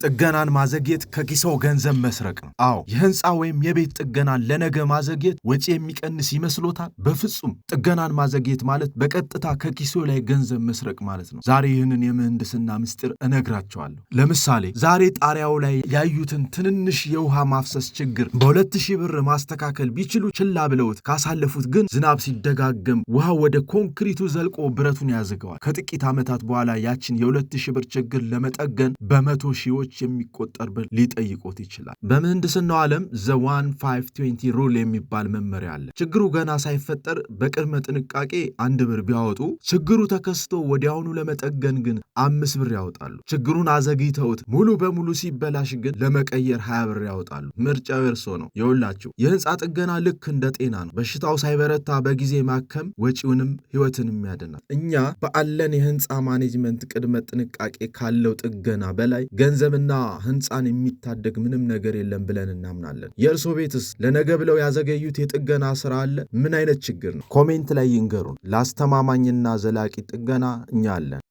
ጥገናን ማዘግየት ከኪስዎ ገንዘብ መስረቅ ነው። አዎ፣ የህንፃ ወይም የቤት ጥገናን ለነገ ማዘግየት ወጪ የሚቀንስ ይመስሎታል? በፍጹም። ጥገናን ማዘግየት ማለት በቀጥታ ከኪስዎ ላይ ገንዘብ መስረቅ ማለት ነው። ዛሬ ይህንን የምህንድስና ምስጢር እነግራችኋለሁ። ለምሳሌ ዛሬ ጣሪያው ላይ ያዩትን ትንንሽ የውሃ ማፍሰስ ችግር በ2000 ብር ማስተካከል ቢችሉ፣ ችላ ብለውት ካሳለፉት ግን ዝናብ ሲደጋገም ውሃ ወደ ኮንክሪቱ ዘልቆ ብረቱን ያዝገዋል። ከጥቂት ዓመታት በኋላ ያችን የ2000 ብር ችግር ለመጠገን በመቶ ሺዎች የሚቆጠር ብር ሊጠይቆት ይችላል። በምህንድስናው ዓለም the 1-5-20 rule የሚባል መመሪያ አለ። ችግሩ ገና ሳይፈጠር በቅድመ ጥንቃቄ 1 ብር ቢያወጡ፣ ችግሩ ተከስቶ ወዲያውኑ ለመጠገን ግን 5 ብር ያወጣሉ። ችግሩን አዘግይተውት ሙሉ በሙሉ ሲበላሽ ግን ለመቀየር 20 ብር ያወጣሉ። ምርጫው የእርሶ ነው። ይኸውላችሁ፣ የህንፃ ጥገና ልክ እንደ ጤና ነው። በሽታው ሳይበረታ በጊዜ ማከም ወጪውንም ህይወትንም ያድናል። እኛ በአለን የህንፃ management ቅድመ ጥንቃቄ ካለው ጥገና በላይ ገንዘብና ህንፃን የሚታደግ ምንም ነገር የለም ብለን እናምናለን። የእርሶ ቤትስ ለነገ ብለው ያዘገዩት የጥገና ስራ አለ? ምን አይነት ችግር ነው? Comment ላይ ይንገሩን። ለአስተማማኝና ዘላቂ ጥገና እኛ አለን።